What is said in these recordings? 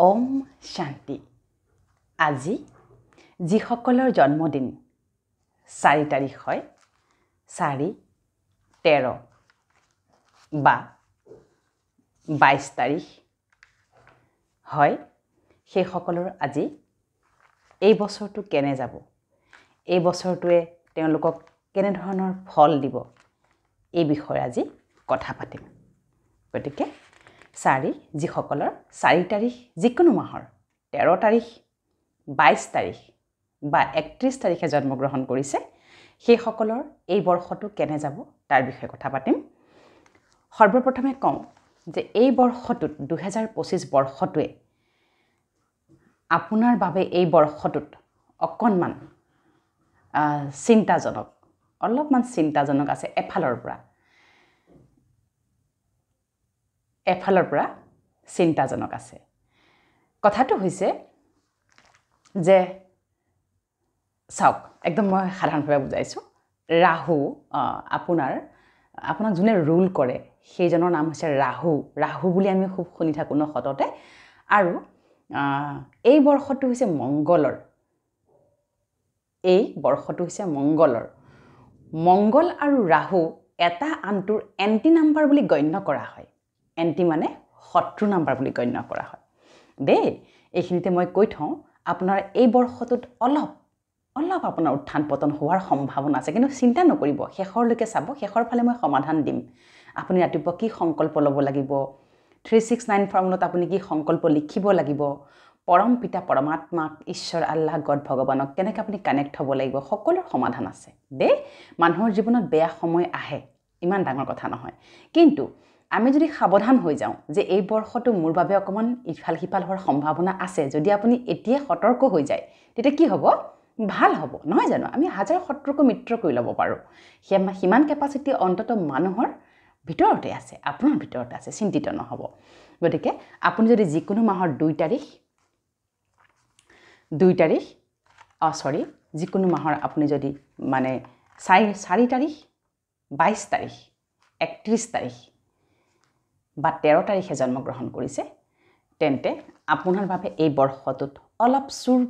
ওম শান্তি। আজি যিসকলৰ জন্মদিন 4 তাৰিখ হয়, 4, 13 বা 22 তাৰিখ হয়, সেইসকলৰ আজি এই বছৰটো কেনে যাব, এই বছৰটোৱে তেওঁলোকক কেনেধৰণৰ ফল দিব, এই বিষয়ে আজি কথা পাতিম। গতিকে যিসকলৰ 4 তাৰিখ যিকোনো মাহৰ 13 তাৰিখ, 22 তাৰিখ বা 31 তাৰিখে জন্মগ্ৰহণ কৰিছে, সেইসকলৰ এই বৰ্ষটো কেনে যাব তাৰ বিষয়ে কথা পাতিম। সৰ্বপ্ৰথমে কওঁ যে এই বৰ্ষটোত 2025 বৰ্ষটোৱে আপোনাৰ বাবে এই বৰ্ষটোত অকণমান চিন্তাজনক, অলপমান চিন্তাজনক আছে। এফালৰ পৰা চিন্তাজনক আছে। কথাটো হৈছে যে চাওক, একদম মই সাধাৰণভাৱে বুজাইছোঁ। ৰাহু, আপোনাক যোনে ৰুল কৰে সেইজনৰ নাম হৈছে ৰাহু। ৰাহু বুলি আমি খুব শুনি থাকোঁ ন সততে। আৰু এই বৰ্ষটো হৈছে মংগলৰ, এই বৰ্ষটো হৈছে মংগলৰ। মংগল আৰু ৰাহু এটা আনটোৰ এণ্টি নাম্বাৰ বুলি গণ্য কৰা হয়। এণ্টি মানে শত্ৰু নাম্বাৰ বুলি গণ্য কৰা হয় দেই। এইখিনিতে মই কৈ থওঁ, আপোনাৰ এই বৰ্ষটোত অলপ অলপ আপোনাৰ উত্থান পতন হোৱাৰ সম্ভাৱনা আছে, কিন্তু চিন্তা নকৰিব, শেষৰলৈকে চাব। শেষৰ ফালে মই সমাধান দিম। আপুনি ৰাতিপুৱা কি সংকল্প ল'ব লাগিব, 369 ফৰ্মুলাত আপুনি কি সংকল্প লিখিব লাগিব, পৰম পিতা পৰমাত্মাক, ঈশ্বৰ আল্লাহ গড ভগৱানক কেনেকৈ আপুনি কানেক্ট হ'ব লাগিব, সকলোৰ সমাধান আছে দেই। মানুহৰ জীৱনত বেয়া সময় আহে, ইমান ডাঙৰ কথা নহয়, কিন্তু আমি যদি সাৱধান হৈ যাওঁ যে এই বৰ্ষটো মোৰ বাবে অকণমান ইফাল সিফাল হোৱাৰ সম্ভাৱনা আছে, যদি আপুনি এতিয়া সতৰ্ক হৈ যায় তেতিয়া কি হ'ব, ভাল হ'ব, নহয় জানো? আমি হাজাৰ শত্ৰুকো মিত্ৰ কৰি ল'ব পাৰোঁ। সিমান কেপাচিটি অন্ততঃ মানুহৰ ভিতৰতে আছে, আপোনাৰ ভিতৰতে আছে, চিন্তিত নহ'ব। গতিকে আপুনি যদি যিকোনো মাহৰ 2 তাৰিখ, যিকোনো মাহৰ আপুনি যদি মানে 4 তাৰিখ, 22 তাৰিখ, 31 তাৰিখ বা 13 তাৰিখে জন্মগ্ৰহণ কৰিছে, তেন্তে আপোনাৰ বাবে এই বৰ্ষটোত অলপ চোৰ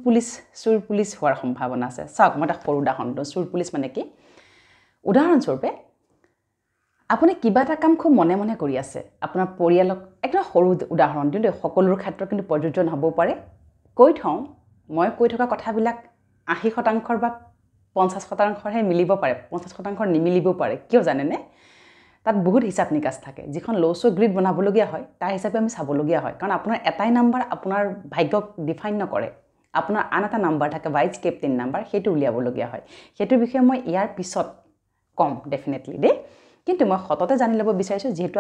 পুলিচ হোৱাৰ সম্ভাৱনা আছে। চাওক, মই এটা সৰু উদাহৰণ দিওঁ। চোৰ পুলিচ মানে কি? উদাহৰণস্বৰূপে আপুনি কিবা এটা কাম খুব মনে মনে কৰি আছে, আপোনাৰ পৰিয়ালক, একদম সৰু উদাহৰণ দিওঁ দেই, সকলোৰ ক্ষেত্ৰত কিন্তু প্ৰযোজ্য নহ'বও পাৰে। কৈ থওঁ, মই কৈ থকা কথাবিলাক 80% বা 50%হে মিলিব পাৰে, 50% নিমিলিবও পাৰে। কিয় জানেনে? তাত বহুত হিচাপ নিকাচ থাকে। যিখন লৌচ গ্ৰীড বনাবলগীয়া হয় তাৰ হিচাপে আমি চাবলগীয়া হয়, কাৰণ আপোনাৰ এটাই নাম্বাৰ আপোনাৰ ভাগ্যক ডিফাইন নকৰে, আপোনাৰ আন এটা নাম্বাৰ থাকে, ভাইচ কেপ্টেইন নাম্বাৰ, সেইটো উলিয়াবলগীয়া হয়। সেইটোৰ বিষয়ে মই ইয়াৰ পিছত ক'ম ডেফিনেটলি দেই। কিন্তু মই সততে জানি ল'ব বিচাৰিছোঁ, যিহেতু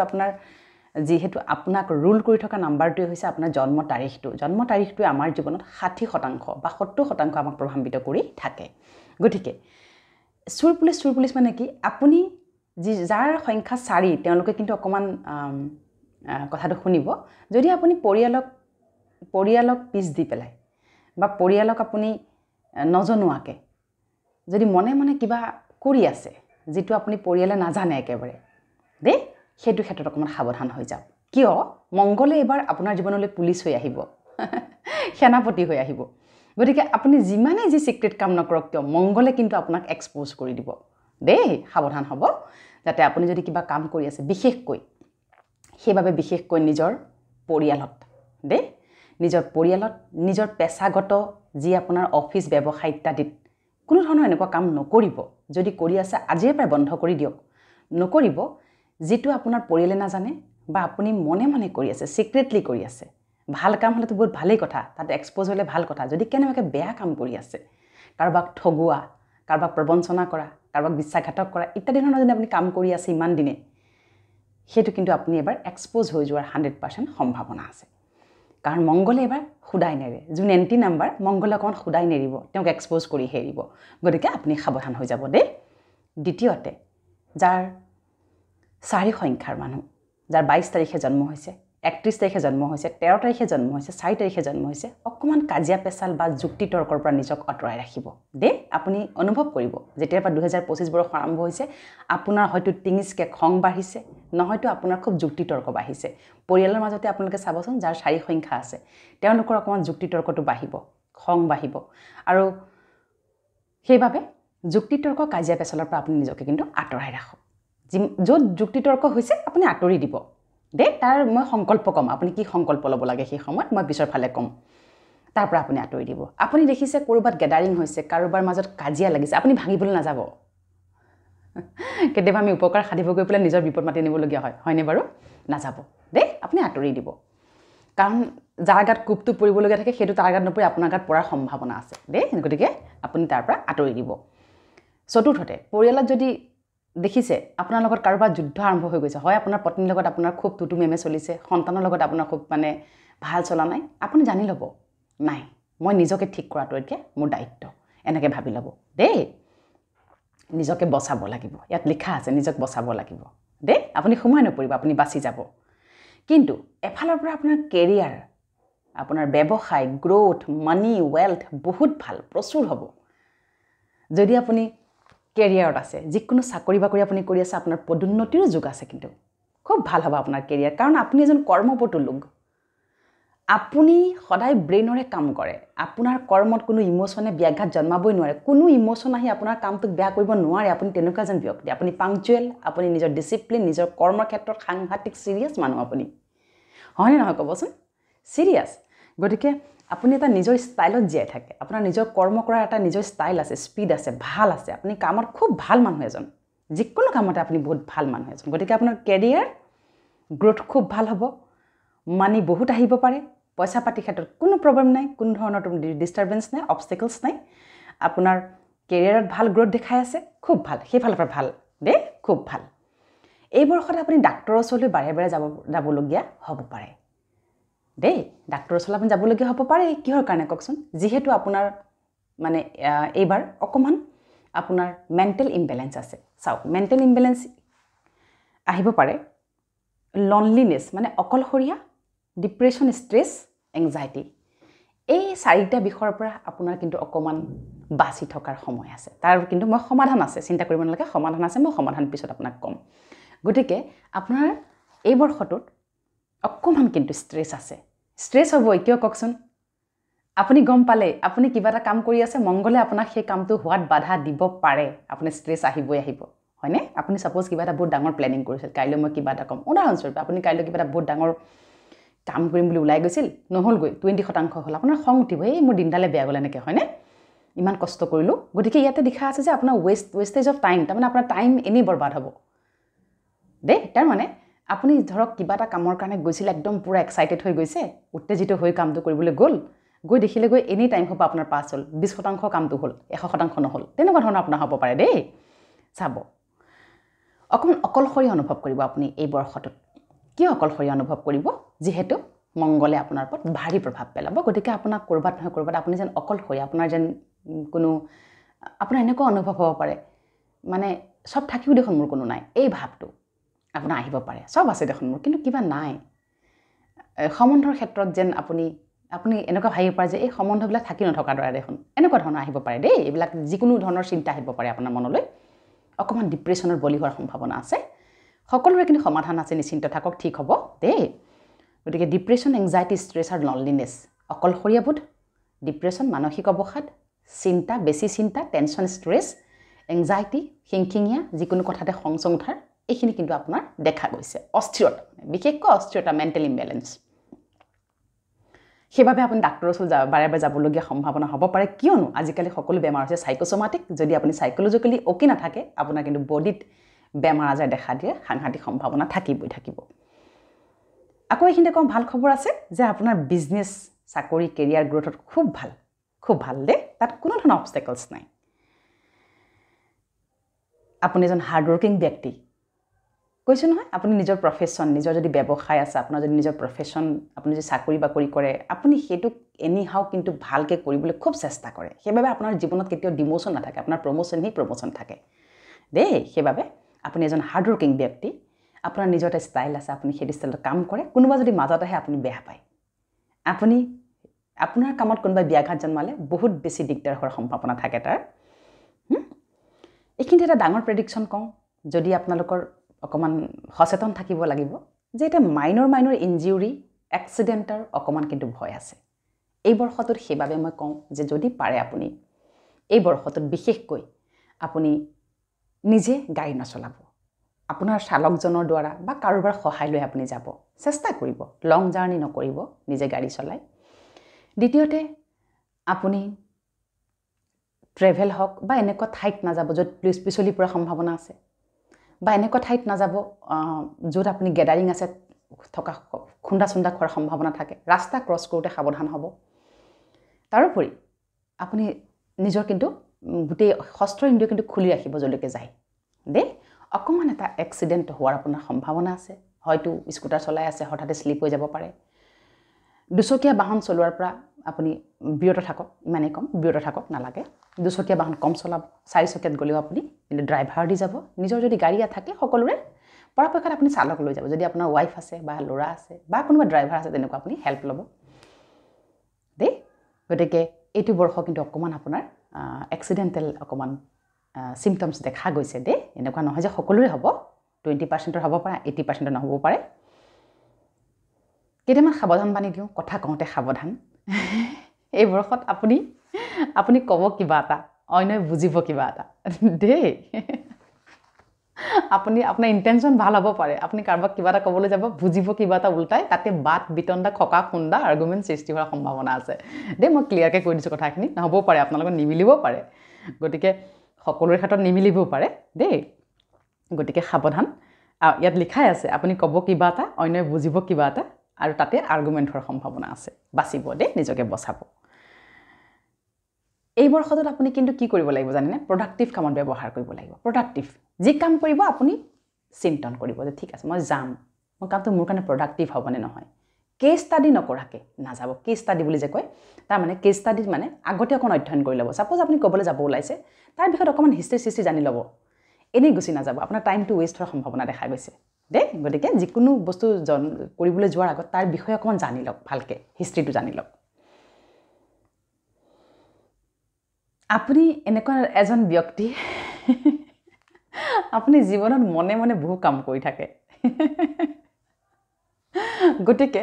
আপোনাক ৰুল কৰি থকা নাম্বাৰটোৱে হৈছে আপোনাৰ জন্ম তাৰিখটো। জন্ম তাৰিখটোৱে আমাৰ জীৱনত 60% বা 70% আমাক প্ৰভাৱান্বিত কৰি থাকে। গতিকে চোৰ পুলিচ মানে কি? আপুনি যাৰ সংখ্যা 4, তেওঁলোকে কিন্তু অকণমান কথাটো শুনিব। যদি আপুনি পৰিয়ালক পিছ দি পেলাই বা পৰিয়ালক আপুনি নজনোৱাকৈ যদি মনে মনে কিবা কৰি আছে, যিটো আপুনি পৰিয়ালে নাজানে একেবাৰে দেই, সেইটো ক্ষেত্ৰত অকণমান সাৱধান হৈ যাওক। কিয়? মংগলে এইবাৰ আপোনাৰ জীৱনলৈ পুলিচ হৈ আহিব, সেনাপতি হৈ আহিব। গতিকে আপুনি যিমানেই যি চিক্ৰেট কাম নকৰক কিয়, মংগলে কিন্তু আপোনাক এক্সপ'জ কৰি দিব দেই। সাৱধান হ'ব, যাতে আপুনি যদি কিবা কাম কৰি আছে, বিশেষকৈ সেইবাবে বিশেষকৈ নিজৰ পৰিয়ালত দেই, নিজৰ পৰিয়ালত, নিজৰ পেচাগত যি আপোনাৰ অফিচ, ব্যৱসায় ইত্যাদিত কোনো ধৰণৰ এনেকুৱা কাম নকৰিব। যদি কৰি আছে আজিৰে পৰাই বন্ধ কৰি দিয়ক, নকৰিব যিটো আপোনাৰ পৰিয়ালে নাজানে বা আপুনি মনে মনে কৰি আছে, চিক্ৰেটলি কৰি আছে। ভাল কাম হ'লেতো বহুত ভালেই কথা, তাত এক্সপ'জ হ'লে ভাল কথা। যদি কেনেবাকৈ বেয়া কাম কৰি আছে, কাৰোবাক ঠগোৱা, কাৰোবাক প্ৰবঞ্চনা কৰা, কাৰোবাক বিশ্বাসঘাতক কৰা ইত্যাদি ধৰণৰ যদি আপুনি কাম কৰি আছে ইমান দিনে, সেইটো কিন্তু আপুনি এবাৰ এক্সপ'জ হৈ যোৱাৰ 100% সম্ভাৱনা আছে। কাৰণ মংগলে এবাৰ সুদাই নেৰে, যোন এণ্টি নাম্বাৰ মংগলে অকণমান সুদাই নেৰিব, তেওঁক এক্সপ'জ কৰিহে এৰিব। গতিকে আপুনি সাৱধান হৈ যাব দেই। দ্বিতীয়তে, যাৰ 4 সংখ্যাৰ মানুহ, যাৰ 22 তাৰিখে জন্ম হৈছে, 31 তাৰিখে জন্ম হৈছে, 13 তাৰিখে জন্ম হৈছে, 4 তাৰিখে জন্ম হৈছে, অকণমান কাজিয়া পেচাল বা যুক্তি তৰ্কৰ পৰা নিজক আঁতৰাই ৰাখিব দেই। আপুনি অনুভৱ কৰিব যেতিয়াৰ পৰা 2025 বৰ্ষ আৰম্ভ হৈছে আপোনাৰ হয়তো টিঙিচকৈ খং বাঢ়িছে, নহয়তো আপোনাৰ খুব যুক্তি তৰ্ক বাঢ়িছে। পৰিয়ালৰ মাজতে আপোনালোকে চাবচোন, যাৰ 4 সংখ্যা আছে তেওঁলোকৰ অকণমান যুক্তি তৰ্কটো বাঢ়িব, খং বাঢ়িব, আৰু সেইবাবে যুক্তি তৰ্ক কাজিয়া পেচালৰ পৰা আপুনি নিজকে কিন্তু আঁতৰাই ৰাখক। য'ত যুক্তি তৰ্ক হৈছে আপুনি আঁতৰি দিব দেই। তাৰ মই সংকল্প ক'ম, আপুনি কি সংকল্প ল'ব লাগে সেই সময়ত মই পিছৰ ফালে ক'ম। তাৰ পৰা আপুনি আঁতৰি দিব। আপুনি দেখিছে ক'ৰবাত গেডাৰিং হৈছে, কাৰোবাৰ মাজত কাজিয়া লাগিছে, আপুনি ভাঙিবলৈ নাযাব। কেতিয়াবা আমি উপকাৰ সাধিব গৈ পেলাই নিজৰ বিপদ মাতি আনিবলগীয়া হয়, হয়নে বাৰু? নাযাব দেই, আপুনি আঁতৰি দিব। কাৰণ যাৰ গাত কোপটো পৰিবলগীয়া থাকে সেইটো তাৰ গাত নপৰি আপোনাৰ গাত পৰাৰ সম্ভাৱনা আছে দেই, গতিকে আপুনি তাৰ পৰা আঁতৰি দিব। চতুৰ্থতে, পৰিয়ালত যদি দেখিছে আপোনাৰ লগত কাৰোবাৰ যুদ্ধ আৰম্ভ হৈ গৈছে, হয় আপোনাৰ পত্নীৰ লগত আপোনাৰ খুব টুটু মেমে চলিছে, সন্তানৰ লগত আপোনাৰ খুব মানে ভাল চলা নাই, আপুনি জানি ল'ব নাই মই নিজকে ঠিক কৰাটো এতিয়া মোৰ দায়িত্ব, এনেকৈ ভাবি ল'ব দেই। নিজকে বচাব লাগিব, ইয়াত লিখা আছে নিজক বচাব লাগিব দেই। আপুনি সোমাই নপৰিব, আপুনি বাচি যাব। কিন্তু এফালৰ পৰা আপোনাৰ কেৰিয়াৰ, আপোনাৰ ব্যৱসায়, গ্ৰ'থ, মানি, ৱেল্থ বহুত ভাল, প্ৰচুৰ হ'ব। যদি আপুনি কেৰিয়াৰত আছে, যিকোনো চাকৰি বাকৰি আপুনি কৰি আছে, আপোনাৰ পদোন্নতিৰো যোগ আছে, কিন্তু খুব ভাল হ'ব আপোনাৰ কেৰিয়াৰ। কাৰণ আপুনি এজন কৰ্মপটু লোক, আপুনি সদায় ব্ৰেইনৰে কাম কৰে, আপোনাৰ কৰ্মত কোনো ইম'শ্যনে ব্যাঘাত জন্মাবই নোৱাৰে, কোনো ইম'শ্যন আহি আপোনাৰ কামটোক বেয়া কৰিব নোৱাৰে। আপুনি তেনেকুৱা এজন ব্যক্তি, আপুনি পাংচুৱেল, আপুনি নিজৰ ডিচিপ্লিন, নিজৰ কৰ্মৰ ক্ষেত্ৰত সাংঘাতিক ছিৰিয়াছ মানুহ আপুনি, হয়নে নহয় ক'বচোন? ছিৰিয়াছ। গতিকে আপুনি এটা নিজৰ ষ্টাইলত জীয়াই থাকে, আপোনাৰ নিজৰ কৰ্ম কৰাৰ এটা নিজৰ ষ্টাইল আছে, স্পীড আছে, ভাল আছে, আপুনি কামত খুব ভাল মানুহ এজন, যিকোনো কামতে আপুনি বহুত ভাল মানুহ এজন। গতিকে আপোনাৰ কেৰিয়াৰ গ্ৰ'থ খুব ভাল হ'ব, মানি বহুত আহিব পাৰে, পইচা পাতিৰ ক্ষেত্ৰত কোনো প্ৰব্লেম নাই, কোনো ধৰণৰ ডিষ্টাৰ্বেঞ্চ নাই, অবষ্টেকলছ নাই, আপোনাৰ কেৰিয়াৰত ভাল গ্ৰ'থ দেখাই আছে, খুব ভাল, সেইফালৰ পৰা ভাল দেই, খুব ভাল। এই বৰ্ষত আপুনি ডাক্তৰৰ ওচৰলৈ বাৰে বাৰে যাবলগীয়া হ'ব পাৰে দেই। ডাক্তৰৰ ওচৰলৈ আপুনি যাবলগীয়া হ'ব পাৰে, কিহৰ কাৰণে কওকচোন? যিহেতু আপোনাৰ মানে এইবাৰ অকণমান আপোনাৰ মেণ্টেল ইমবেলেঞ্চ আছে। চাওক, মেণ্টেল ইমবেলেঞ্চ আহিব পাৰে, লনলিনেছ মানে অকলশৰীয়া, ডিপ্ৰেশ্যন, ষ্ট্ৰেছ, এংজাইটি, এই 4টা বিষয়ৰ পৰা আপোনাৰ কিন্তু অকণমান বাচি থকাৰ সময় আছে। তাৰ কিন্তু মই সমাধান আছে, চিন্তা কৰিব নালাগে, সমাধান আছে, মই সমাধান পিছত আপোনাক ক'ম। গতিকে আপোনাৰ এই বৰ্ষটোত অকণমান কিন্তু ষ্ট্ৰেছ আছে। ষ্ট্ৰেছ হ'বই, কিয় কওকচোন? আপুনি গম পালে আপুনি কিবা এটা কাম কৰি আছে, মংগলে আপোনাক সেই কামটো হোৱাত বাধা দিব পাৰে, আপুনি ষ্ট্ৰেছ আহিবই আহিব, হয়নে? আপুনি ছাপ'জ কিবা এটা বহুত ডাঙৰ প্লেনিং কৰিছিল, কাইলৈ মই কিবা এটা ক'ম, উদাহৰণস্বৰূপে আপুনি কাইলৈ কিবা এটা বহুত ডাঙৰ কাম কৰিম বুলি ওলাই গৈছিল, নহ'লগৈ, 20% হ'ল, আপোনাৰ খং উঠিব, এই মোৰ দিনডালে বেয়া গ'ল এনেকৈ, হয়নে? ইমান কষ্ট কৰিলোঁ। গতিকে ইয়াতে লিখা আছে যে আপোনাৰ ৱেষ্টেজ অফ টাইম, তাৰমানে আপোনাৰ টাইম এনেই বৰবাদ হ'ব দেই। তাৰমানে আপুনি ধৰক কিবা এটা কামৰ কাৰণে গৈছিল, একদম পূৰা এক্সাইটেড হৈ গৈছে, উত্তেজিত হৈ কামটো কৰিবলৈ গ'ল, গৈ দেখিলে গৈ এনেই টাইম হ'ব আপোনাৰ পাছ হ'ল, 20% কামটো হ'ল, 100% নহ'ল, তেনেকুৱা ধৰণৰ আপোনাৰ হ'ব পাৰে দেই। চাব, অকণমান অকলশৰীয়া অনুভৱ কৰিব আপুনি এই বৰ্ষটোত। কিয় অকলশৰীয়া অনুভৱ কৰিব? যিহেতু মংগলে আপোনাৰ ওপৰত ভাৰী প্ৰভাৱ পেলাব, গতিকে আপোনাক ক'ৰবাত নহয় ক'ৰবাত আপুনি যেন অকলশৰীয়া, আপোনাৰ যেন কোনো, আপোনাৰ এনেকুৱা অনুভৱ হ'ব পাৰে মানে চব থাকিও দেখোন মোৰ কোনো নাই, এই ভাৱটো আপোনাৰ আহিব পাৰে। চব আছে দেখোন মোৰ, কিন্তু কিবা নাই। সম্বন্ধৰ ক্ষেত্ৰত যেন আপুনি আপুনি এনেকুৱা ভাবিব পাৰে যে এই সম্বন্ধবিলাক থাকি নথকাৰ দৰে দেখোন, এনেকুৱা ধৰণৰ আহিব পাৰে দেই। এইবিলাক যিকোনো ধৰণৰ চিন্তা আহিব পাৰে আপোনাৰ মনলৈ। অকণমান ডিপ্ৰেশ্যনৰ বলি হোৱাৰ সম্ভাৱনা আছে। সকলোৰে কিন্তু সমাধান আছে, নিশ্চিন্ত থাকক, ঠিক হ'ব দেই। গতিকে ডিপ্ৰেশ্যন, এংজাইটি, ষ্ট্ৰেছ আৰু লনলিনেছ, অকলশৰীয়াবোধ, ডিপ্ৰেশ্যন, মানসিক অৱসাদ, চিন্তা, বেছি চিন্তা, টেনশ্যন, ষ্ট্ৰেছ, এংজাইটি, খিংখিঙীয়া, যিকোনো কথাতে খং চং উঠাৰ, এইখিনি কিন্তু আপোনাৰ দেখা গৈছে। অস্থিৰতা, বিশেষকৈ অস্থিৰতা, মেণ্টেল ইমবেলেঞ্চ। সেইবাবে আপুনি ডাক্তৰৰ ওচৰত বাৰে বাৰে যাবলগীয়া সম্ভাৱনা হ'ব পাৰে। কিয়নো আজিকালি সকলো বেমাৰ হৈছে চাইক'চমাটিক। যদি আপুনি চাইক'লজিকেলি অ'কে নাথাকে, আপোনাৰ কিন্তু বডিত বেমাৰ আজাৰ দেখা দিয়ে সাংঘাতিক সম্ভাৱনা থাকিবই থাকিব। আকৌ এইখিনিতে কওঁ, ভাল খবৰ আছে যে আপোনাৰ বিজনেছ, চাকৰি, কেৰিয়াৰ গ্ৰ'থত খুব ভাল, খুব ভাল দেই, তাত কোনো ধৰণৰ অবষ্টেকলছ নাই। আপুনি এজন হাৰ্ডৱৰ্কিং ব্যক্তি, কৈছোঁ নহয়, আপুনি নিজৰ প্ৰফেশ্যন, নিজৰ যদি ব্যৱসায় আছে, আপোনাৰ যদি নিজৰ প্ৰফেশ্যন, আপুনি যদি চাকৰি বাকৰি কৰে, আপুনি সেইটোক এনিহাও কিন্তু ভালকৈ কৰিবলৈ খুব চেষ্টা কৰে। সেইবাবে আপোনাৰ জীৱনত কেতিয়াও ডিম'শ্যন নাথাকে, আপোনাৰ প্ৰম'শ্যনহি প্ৰম'শ্যন থাকে দেই। সেইবাবে আপুনি এজন হাৰ্ডৱৰ্কিং ব্যক্তি, আপোনাৰ নিজৰ এটা ষ্টাইল আছে, আপুনি সেইটো ষ্টাইলত কাম কৰে। কোনোবা যদি মাজত আহে আপুনি বেয়া পায়। আপুনি আপোনাৰ কামত কোনোবাই ব্যাঘাত জন্মালে বহুত বেছি দিগদাৰ হোৱাৰ সম্ভাৱনা থাকে তাৰ। এইখিনিতে এটা ডাঙৰ প্ৰেডিকশ্যন কওঁ, যদি আপোনালোকৰ অকণমান সচেতন থাকিব লাগিব যে এটা মাইনৰ মাইনৰ ইনজিউৰি, এক্সিডেণ্টৰ অকণমান কিন্তু ভয় আছে এই বৰ্ষটোত। সেইবাবে মই কওঁ যে যদি পাৰে আপুনি এই বৰ্ষটোত বিশেষকৈ আপুনি নিজে গাড়ী নচলাব, আপোনাৰ চালকজনৰ দ্বাৰা বা কাৰোবাৰ সহায় লৈ আপুনি যাব চেষ্টা কৰিব, লং জাৰ্ণি নকৰিব নিজে গাড়ী চলাই। দ্বিতীয়তে আপুনি ট্ৰেভেল হওক বা এনেকুৱা ঠাইত নাযাব য'ত পিছলি পৰাৰ সম্ভাৱনা আছে, বা এনেকুৱা ঠাইত নাযাব য'ত আপুনি গেডাৰিং আছে থকা খুন্দা চুন্দা খোৱাৰ সম্ভাৱনা থাকে। ৰাস্তা ক্ৰছ কৰোঁতে সাৱধান হ'ব। তাৰোপৰি আপুনি নিজৰ কিন্তু গোটেই ষষ্ঠ ইন্দ্ৰিয় কিন্তু খুলি ৰাখিব য'লৈকে যায় দেই। অকণমান এটা এক্সিডেণ্ট হোৱাৰ আপোনাৰ সম্ভাৱনা আছে, হয়তো স্কুটাৰ চলাই আছে হঠাতে শ্লিপ হৈ যাব পাৰে। দুচকীয়া বাহন চলোৱাৰ পৰা আপুনি বিৰত থাকক, ইমানেই কম, বিৰত থাকক, নালাগে। দুচকীয়া বাহন কম চলাব, চাৰিচকীয়াত গ'লেও আপুনি কিন্তু ড্ৰাইভাৰ দি যাব। নিজৰ যদি গাড়ী থাকে সকলোৰে পৰাপক্ষত আপুনি চালক লৈ যাব। যদি আপোনাৰ ৱাইফ আছে বা ল'ৰা আছে বা কোনোবা ড্ৰাইভাৰ আছে তেনেকুৱা আপুনি হেল্প ল'ব দেই। গতিকে এইটো বৰ্ষ কিন্তু অকণমান আপোনাৰ এক্সিডেণ্টেল অকণমান চিমটমছ দেখা গৈছে দেই। এনেকুৱা নহয় যে সকলোৰে হ'ব, 20%ৰ হ'ব পাৰে, 80%ৰ নহ'ব পাৰে। কেইটামান সাৱধান বাণী দিওঁ, কথা কওঁতে সাৱধান। এই বৰ্ষত আপুনি আপুনি ক'ব কিবা এটা, অন্যই বুজিব কিবা এটা দেই। আপুনি আপোনাৰ ইণ্টেনশ্যন ভাল হ'ব পাৰে, আপুনি কাৰোবাক কিবা এটা ক'বলৈ যাব, বুজিব কিবা এটা ওলটাই, তাতে বাট বিতণ্ডা খকা খুন্দা আৰ্গুমেণ্ট সৃষ্টি হোৱাৰ সম্ভাৱনা আছে দেই। মই ক্লিয়াৰকৈ কৈ দিছোঁ কথাখিনি, নহ'বও পাৰে আপোনালোকৰ নিমিলিবও পাৰে, গতিকে সকলোৰে ক্ষেত্ৰত নিমিলিবও পাৰে দেই। গতিকে সাৱধান। ইয়াত লিখাই আছে আপুনি ক'ব কিবা এটা, অন্যই বুজিব কিবা এটা, আৰু তাতে আৰ্গুমেণ্ট হোৱাৰ সম্ভাৱনা আছে। বাচিব দেই, নিজকে বচাব। এই বৰ্ষটোত আপুনি কিন্তু কি কৰিব লাগিব জানেনে? প্ৰডাক্টিভ কামত ব্যৱহাৰ কৰিব লাগিব। প্ৰডাক্টিভ যি কাম কৰিব আপুনি চিন্তন কৰিব যে ঠিক আছে মই যাম, মোৰ কামটো মোৰ কাৰণে প্ৰডাক্টিভ হ'বনে নহয়। কেছ ষ্টাডি নকৰাকৈ নাযাব। কেছ ষ্টাডি বুলি যে কয়, তাৰমানে কেছ ষ্টাডিত মানে আগতে অকণ অধ্যয়ন কৰি ল'ব। ছাপ'জ আপুনি ক'বলৈ যাব ওলাইছে, তাৰ বিষয়ত অকণমান হিষ্ট্ৰী চিষ্ট্ৰী জানি ল'ব, এনেই গুচি নাযাব, আপোনাৰ টাইমটো ৱেষ্ট হোৱাৰ সম্ভাৱনা দেখা গৈছে দেই। গতিকে যিকোনো বস্তু কৰিবলৈ যোৱাৰ আগত তাৰ বিষয়ে অকণমান জানি লওক, ভালকৈ হিষ্ট্ৰীটো জানি লওক। আপুনি এনেকুৱা এজন ব্যক্তি, আপুনি জীৱনত মনে মনে বহু কাম কৰি থাকে। গতিকে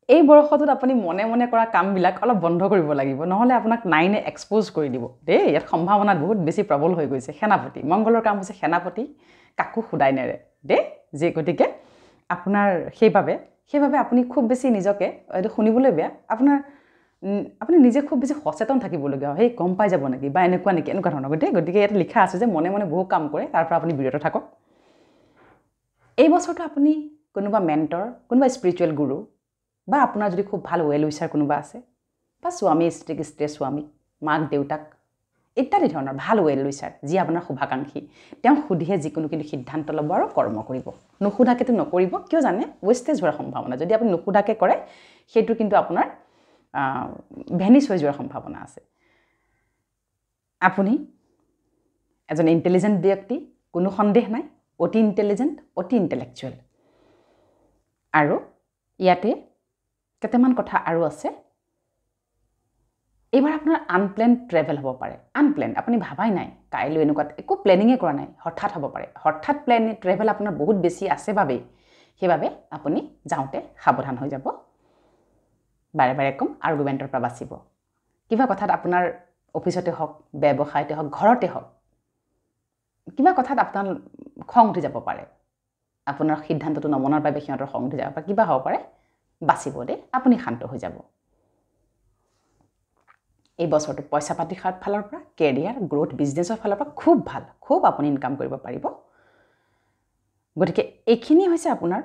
এই বৰ্ষটোত আপুনি মনে মনে কৰা কামবিলাক অলপ বন্ধ কৰিব লাগিব, নহ'লে আপোনাক নাইনে এক্সপ'জ কৰি দিব দেই। ইয়াত সম্ভাৱনা বহুত বেছি প্ৰবল হৈ গৈছে। সেনাপতি, মংগলৰ কাম হৈছে সেনাপতি, কাকো সোধাই নেৰে দেই যে। গতিকে আপোনাৰ সেইবাবে আপুনি খুব বেছি নিজকে, এইটো শুনিবলৈ বেয়া, আপোনাৰ আপুনি নিজে খুব বেছি সচেতন থাকিবলগীয়া হয়, সেই গম পাই যাব নেকি বা এনেকুৱা নেকি, এনেকুৱা ধৰণৰ। গতিকে ইয়াত লিখা আছে যে মনে মনে বহু কাম কৰে, তাৰ পৰা আপুনি বিৰত থাকক। এই বছৰটো আপুনি কোনোবা মেণ্টৰ, কোনোবা স্পিৰিচুৱেল গুৰু, বা আপোনাৰ যদি খুব ভাল ৱেল উইচাৰ কোনোবা আছে, বা স্বামী স্ত্ৰীক, স্ত্ৰীয়ে স্বামীক, মাক দেউতাক ইত্যাদি ধৰণৰ ভাল ৱেল উইচাৰ যি আপোনাৰ শুভাকাংক্ষী, তেওঁক সুধিহে যিকোনো কিন্তু সিদ্ধান্ত ল'ব আৰু কৰ্ম কৰিব। নুসুধাকেতো নকৰিব, কিয় জানে? ৱেষ্টেজ হোৱাৰ সম্ভাৱনা। যদি আপুনি নুসুধাকৈ কৰে সেইটো কিন্তু আপোনাৰ ভেনিছ হৈ যোৱাৰ সম্ভাৱনা আছে। আপুনি এজন ইণ্টেলিজেণ্ট ব্যক্তি, কোনো সন্দেহ নাই, অতি ইণ্টেলিজেণ্ট, অতি ইণ্টেলেকচুৱেল। আৰু ইয়াতে কেইটামান কথা আৰু আছে। এইবাৰ আপোনাৰ আনপ্লেন ট্ৰেভেল হ'ব পাৰে। আনপ্লেন, আপুনি ভাবাই নাই কাইলৈ, এনেকুৱা একো প্লেনিঙে কৰা নাই, হঠাৎ হ'ব পাৰে। হঠাৎ প্লেন ট্ৰেভেল আপোনাৰ বহুত বেছি আছে বাবেই, সেইবাবে আপুনি যাওঁতে সাৱধান হৈ যাব। বাৰে বাৰে ক'ম, আৰ্গুমেণ্টৰ পৰা বাচিব। কিবা কথাত আপোনাৰ অফিচতে হওক, ব্যৱসায়তে হওক, ঘৰতে হওক, কিবা কথাত আপোনাৰ খং উঠি যাব পাৰে। আপোনাৰ সিদ্ধান্তটো নমনাৰ বাবে সিহঁতৰ খং উঠি যাব পাৰে, কিবা হ'ব পাৰে। বাচিব দেই, আপুনি শান্ত হৈ যাব। এই বছৰটো পইচা পাতিৰ ফালৰ পৰা, কেৰিয়াৰ গ্ৰ'থ, বিজনেছৰ ফালৰ পৰা খুব ভাল, খুব আপুনি ইনকাম কৰিব পাৰিব। গতিকে এইখিনি হৈছে আপোনাৰ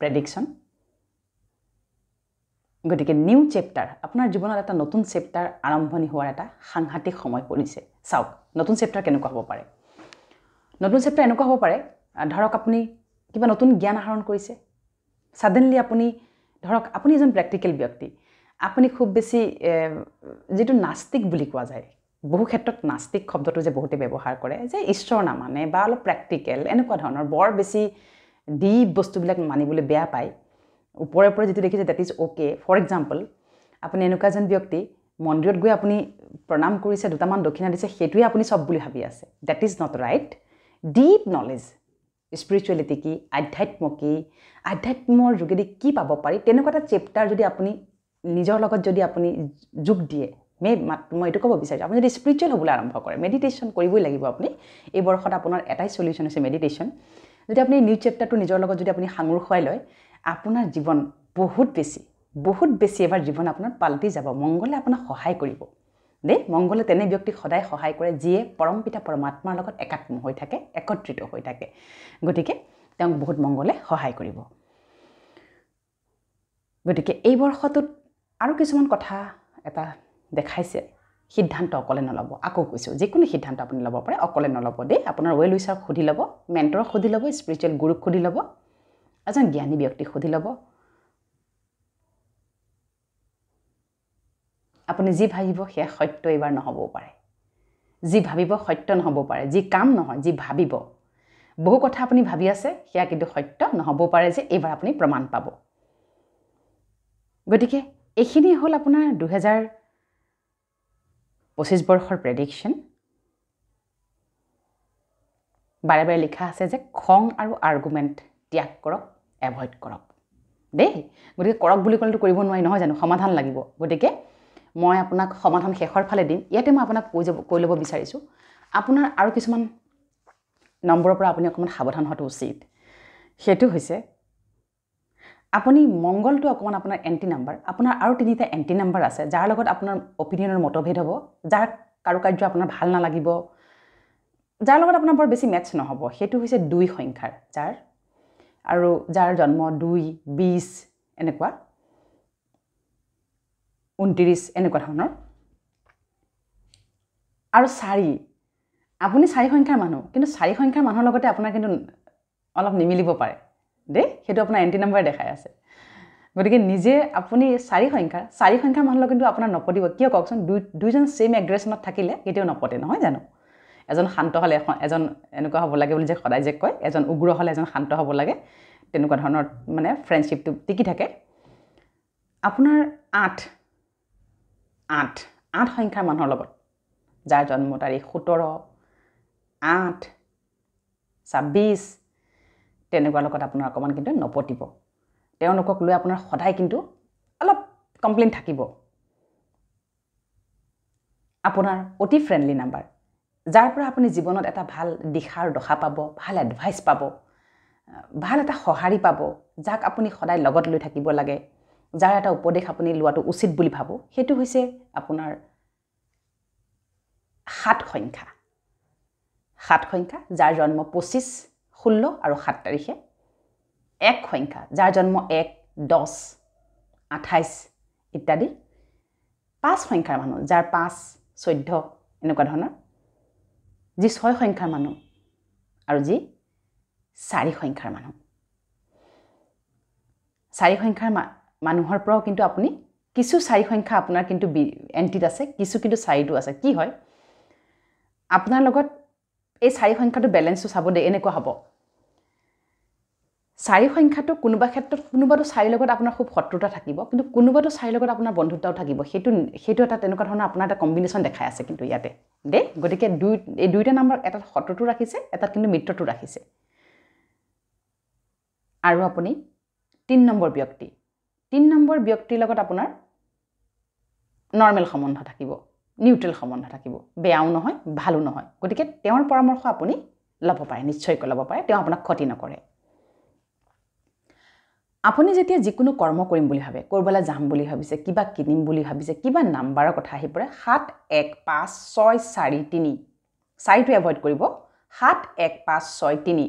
প্ৰেডিকশ্যন। গতিকে নিউ চেপ্টাৰ, আপোনাৰ জীৱনত এটা নতুন চেপ্টাৰ আৰম্ভণি হোৱাৰ এটা সাংঘাতিক সময় পৰিছে। চাওক নতুন চেপ্টাৰ কেনেকুৱা হ'ব পাৰে। নতুন চেপ্টাৰ এনেকুৱা হ'ব পাৰে, ধৰক আপুনি কিবা নতুন জ্ঞান আহৰণ কৰিছে, ছাডেনলি আপুনি ধৰক আপুনি এজন প্ৰেক্টিকেল ব্যক্তি, আপুনি খুব বেছি যিটো নাস্তিক বুলি কোৱা যায়, বহু ক্ষেত্ৰত নাস্তিক শব্দটো যে বহুতে ব্যৱহাৰ কৰে যে ঈশ্বৰ নামানে বা অলপ প্ৰেক্টিকেল এনেকুৱা ধৰণৰ বৰ বেছি ডিপ বস্তুবিলাক মানিবলৈ বেয়া পায়, ওপৰে ওপৰে যিটো দেখিছে that is okay. For example, আপুনি এনেকুৱা এজন ব্যক্তি, মন্দিৰত গৈ আপুনি প্ৰণাম কৰিছে, দুটামান দক্ষিণা দিছে, সেইটোৱে আপুনি চব বুলি ভাবি আছে। That is not right. Deep knowledge, spirituality কি, আধ্যাত্ম কি, আধ্যাত্মৰ যোগেদি কি পাব পাৰি, তেনেকুৱা এটা চেপ্টাৰ যদি আপুনি নিজৰ লগত যদি আপুনি যোগ দিয়ে, মই এইটো ক'ব বিচাৰিছোঁ, আপুনি যদি স্পিৰিচুৱেল হ'বলৈ আৰম্ভ কৰে, মেডিটেশ্যন কৰিবই লাগিব আপুনি। এই বৰ্ষত আপোনাৰ এটাই চলিউশ্যন হৈছে মেডিটেশ্যন। যদি আপুনি নিউ চেপ্টাৰটো নিজৰ লগত যদি আপুনি সাঙুৰ খুৱাই লয়, আপোনাৰ জীৱন বহুত বেছি বহুত বেছি এবাৰ জীৱন আপোনাৰ পাল্টি যাব। মংগলে আপোনাক সহায় কৰিব দেই। মংগলে তেনে ব্যক্তিক সদায় সহায় কৰে যিয়ে পৰমপিতা পৰমাত্মাৰ লগত একাত্ম হৈ থাকে, একত্ৰিত হৈ থাকে। গতিকে তেওঁক বহুত মংগলে সহায় কৰিব। গতিকে এই বৰ্ষটোত আৰু কিছুমান কথা এটা দেখাইছে, সিদ্ধান্ত অকলে নল'ব। আকৌ কৈছোঁ, যিকোনো সিদ্ধান্ত আপুনি ল'ব পাৰে, অকলে নল'ব দেই। আপোনাৰ ৱেল উইচাৰক সুধি ল'ব, মেণ্টৰক সুধি ল'ব, স্পিৰিচুৱেল গুৰুক সুধি ল'ব, এজন জ্ঞানী ব্যক্তিক সুধি ল'ব। আপুনি যি ভাবিব সেয়া সত্য এইবাৰ নহ'বও পাৰে, যি ভাবিব সত্য নহ'ব পাৰে, যি কাম নহয় যি ভাবিব, বহু কথা আপুনি ভাবি আছে সেয়া কিন্তু সত্য নহ'বও পাৰে যে এইবাৰ আপুনি প্ৰমাণ পাব। গতিকে এইখিনি হ'ল আপোনাৰ 2025 বৰ্ষৰ প্ৰেডিকশ্যন। বাৰে বাৰে লিখা আছে যে খং আৰু আৰ্গুমেণ্ট ত্যাগ কৰক, এভইড কৰক দেই। গতিকে কৰক বুলি ক'লেতো কৰিব নোৱাৰি নহয় জানো, সমাধান লাগিব। গতিকে মই আপোনাক সমাধান শেষৰ ফালে দিম। ইয়াতে মই আপোনাক কৈ ল'ব বিচাৰিছোঁ, আপোনাৰ আৰু কিছুমান নম্বৰৰ পৰা আপুনি অকণমান সাৱধান হোৱাটো উচিত। সেইটো হৈছে আপুনি মংগলটো অকণমান আপোনাৰ এণ্টি নাম্বাৰ, আপোনাৰ আৰু তিনিটা এণ্টি নাম্বাৰ আছে যাৰ লগত আপোনাৰ অপিনিয়নৰ মতভেদ হ'ব, যাৰ কাৰুকাৰ্য আপোনাৰ ভাল নালাগিব, যাৰ লগত আপোনাৰ বৰ বেছি মেটচ নহ'ব। সেইটো হৈছে 2 সংখ্যাৰ, যাৰ আৰু যাৰ জন্ম 2, 20 এনেকুৱা, 29 এনেকুৱা ধৰণৰ, আৰু 4। আপুনি 4 সংখ্যাৰ মানুহ, কিন্তু 4 সংখ্যাৰ মানুহৰ লগতে আপোনাৰ কিন্তু অলপ নিমিলিব পাৰে দেই, সেইটো আপোনাৰ এণ্টি নাম্বাৰ দেখাই আছে। গতিকে নিজে আপুনি 4 সংখ্যাৰ মানুহৰ লগত কিন্তু আপোনাৰ নপতিব। কিয় কওকচোন? দুইজন ছেইম এগ্ৰেশ্যনত থাকিলে কেতিয়াও নপতে নহয় জানো? এজন শান্ত হ'লে এজন এনেকুৱা হ'ব লাগে বুলি যে সদায় যে কয়, এজন উগ্ৰ হ'লে এজন শান্ত হ'ব লাগে, তেনেকুৱা ধৰণৰ মানে ফ্ৰেণ্ডশ্বিপটো টিকি থাকে। আপোনাৰ 8 8 সংখ্যাৰ মানুহৰ লগত, যাৰ জন্ম তাৰিখ 17, 8, 26 তেনেকুৱা লগত আপোনাৰ অকণমান কিন্তু নপতিব। তেওঁলোকক লৈ আপোনাৰ সদায় কিন্তু অলপ কমপ্লেইন থাকিব। আপোনাৰ অতি ফ্ৰেণ্ডলি নাম্বাৰ, যাৰ পৰা আপুনি জীৱনত এটা ভাল দিশাৰ দশা পাব, ভাল এডভাইচ পাব, ভাল এটা সঁহাৰি পাব, যাক আপুনি সদায় লগত লৈ থাকিব লাগে, যাৰ এটা উপদেশ আপুনি লোৱাটো উচিত বুলি ভাবোঁ, সেইটো হৈছে আপোনাৰ 7 সংখ্যা। 7 সংখ্যা, যাৰ জন্ম 25, 16 আৰু 7 তাৰিখে। 1 সংখ্যা, যাৰ জন্ম 1, 10, 28 ইত্যাদি। 5 সংখ্যাৰ মানুহ, যাৰ 5, 14 এনেকুৱা ধৰণৰ, যি 6 সংখ্যাৰ মানুহ আৰু যি 4 সংখ্যাৰ মানুহ। 4 সংখ্যাৰ মানুহৰ পৰাও কিন্তু আপুনি কিছু 4 সংখ্যা আপোনাৰ কিন্তু এণ্টিত আছে, কিছু কিন্তু 4টো আছে। কি হয় আপোনাৰ লগত এই 4 সংখ্যাটো বেলেঞ্চটো চাব দেই, এনেকুৱা হ'ব। 4 সংখ্যাটো কোনোবা ক্ষেত্ৰত কোনোবাটো 4 লগত আপোনাৰ খুব শত্ৰুতা থাকিব, কিন্তু কোনোবাটো 4 লগত আপোনাৰ বন্ধুত্বও থাকিব। সেইটো এটা তেনেকুৱা ধৰণৰ আপোনাৰ এটা কম্বিনেশ্যন দেখাই আছে কিন্তু ইয়াতে দেই। গতিকে এই দুইটা নাম্বাৰ এটাত শত্ৰুটো ৰাখিছে, এটাত কিন্তু মিত্ৰটো ৰাখিছে। আৰু আপুনি 3 নম্বৰ ব্যক্তি, 3 নম্বৰ ব্যক্তিৰ লগত আপোনাৰ নৰ্মেল সম্বন্ধ থাকিব, নিউট্ৰেল সম্বন্ধ থাকিব, বেয়াও নহয় ভালো নহয়। গতিকে তেওঁৰ পৰামৰ্শ আপুনি ল'ব পাৰে, নিশ্চয়কৈ ল'ব পাৰে, তেওঁ আপোনাক ক্ষতি নকৰে। আপুনি যেতিয়া যিকোনো কৰ্ম কৰিম বুলি ভাবে, ক'ৰবালৈ যাম বুলি ভাবিছে, কিবা কিনিম বুলি ভাবিছে, কিবা নাম্বাৰৰ কথা আহি পৰে, 7 1 5 6 4 3, 4টো এভইড কৰিব, 7 1 5 6 3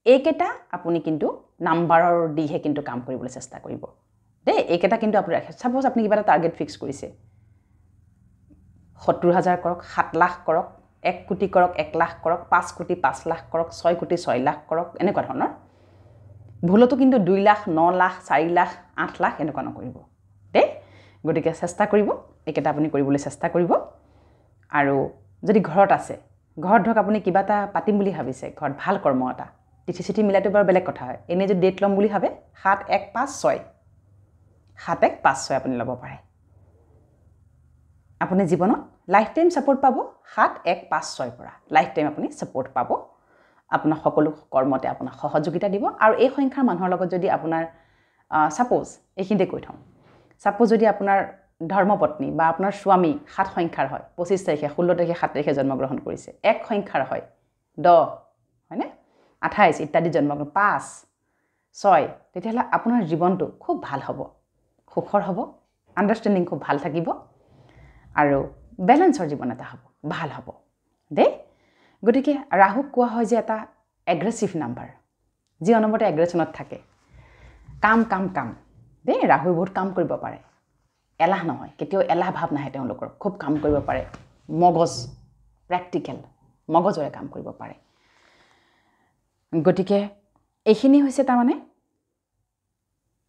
এইকেইটা আপুনি কিন্তু নাম্বাৰৰ দিহে কিন্তু কাম কৰিবলৈ চেষ্টা কৰিব দেই। এইকেইটা কিন্তু আপুনি ৰাখে। ছাপ'জ আপুনি কিবা এটা টাৰ্গেট ফিক্স কৰিছে, 70,000 কৰক, 7 লাখ কৰক, 1 কোটি কৰক, 1 লাখ কৰক, 5 কোটি 5 লাখ কৰক, 6 কোটি 6 লাখ কৰক, এনেকুৱা ধৰণৰ। ভুলতো কিন্তু 2 লাখ, 9 লাখ, 4 লাখ, 8 লাখ এনেকুৱা নকৰিব দেই। গতিকে চেষ্টা কৰিব, এইকেইটা আপুনি কৰিবলৈ চেষ্টা কৰিব। আৰু যদি ঘৰত আছে, ঘৰত ধৰক আপুনি কিবা এটা পাতিম বুলি ভাবিছে, ঘৰত ভাল কৰ্ম এটা, তিথি চিথি মিলাটো বাৰু বেলেগ কথা হয়, এনেই যদি ডেট ল'ম বুলি ভাবে 7 1 5 6, 7 1 5 6 আপুনি ল'ব পাৰে। আপুনি জীৱনত লাইফ টাইম ছাপোৰ্ট পাব 7 1 5 6 পৰা লাইফ টাইম আপুনি ছাপোৰ্ট পাব। আপোনাৰ সকলো কৰ্মতে আপোনাক সহযোগিতা দিব। আৰু এই সংখ্যাৰ মানুহৰ লগত যদি আপোনাৰ ছাপ'জ এইখিনিতে কৈ থওঁ, ছাপ'জ যদি আপোনাৰ ধৰ্মপত্নী বা আপোনাৰ স্বামী 7 সংখ্যাৰ হয়, 25 তাৰিখে, 16 তাৰিখে, 7 তাৰিখে জন্মগ্ৰহণ কৰিছে, 1 সংখ্যাৰ হয়, 10 হয়নে, 28 ইত্যাদি জন্মগ্ৰহণ, 5 6, তেতিয়াহ'লে আপোনাৰ জীৱনটো খুব ভাল হ'ব, সুখৰ হ'ব, আণ্ডাৰষ্টেণ্ডিং খুব ভাল থাকিব আৰু বেলেঞ্চৰ জীৱন এটা হ'ব, ভাল হ'ব দেই। গতিকে ৰাহুক কোৱা হয় যে এটা এগ্ৰেছিভ নাম্বাৰ, যি অনবৰতে এগ্ৰেশ্যনত থাকে, কাম কাম কাম দেই। ৰাহুই বহুত কাম কৰিব পাৰে, এলাহ নহয়, কেতিয়াও এলাহ ভাৱ নাহে তেওঁলোকৰ, খুব কাম কৰিব পাৰে, মগজ প্ৰেক্টিকেল, মগজৰে কাম কৰিব পাৰে। গতিকে এইখিনি হৈছে তাৰমানে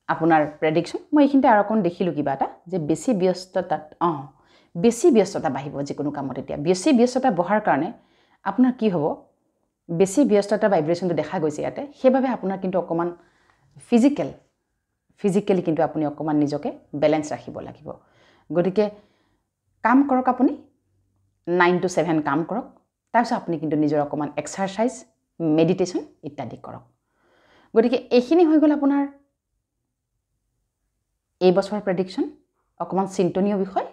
আপোনাৰ প্ৰেডিকশ্যন। মই এইখিনিতে আৰু অকণ দেখিলোঁ কিবা এটা যে বেছি ব্যস্ততাত, বেছি ব্যস্ততা বাঢ়িব যিকোনো কামত। এতিয়া বেছি ব্যস্ততা বঢ়াৰ কাৰণে আপোনাৰ কি হ'ব, বেছি ব্যস্ততা ভাইব্ৰেশ্যনটো দেখা গৈছে ইয়াতে, সেইবাবে আপোনাৰ কিন্তু অকণমান ফিজিকেলি কিন্তু আপুনি অকণমান নিজকে বেলেঞ্চ ৰাখিব লাগিব। গতিকে কাম কৰক আপুনি 9 to 7 কাম কৰক, তাৰপিছত আপুনি কিন্তু নিজৰ অকণমান এক্সাৰচাইজ, মেডিটেশ্যন ইত্যাদি কৰক। গতিকে এইখিনি হৈ গ'ল আপোনাৰ এই বছৰৰ প্ৰেডিকশ্যন। অকণমান চিন্তনীয় বিষয়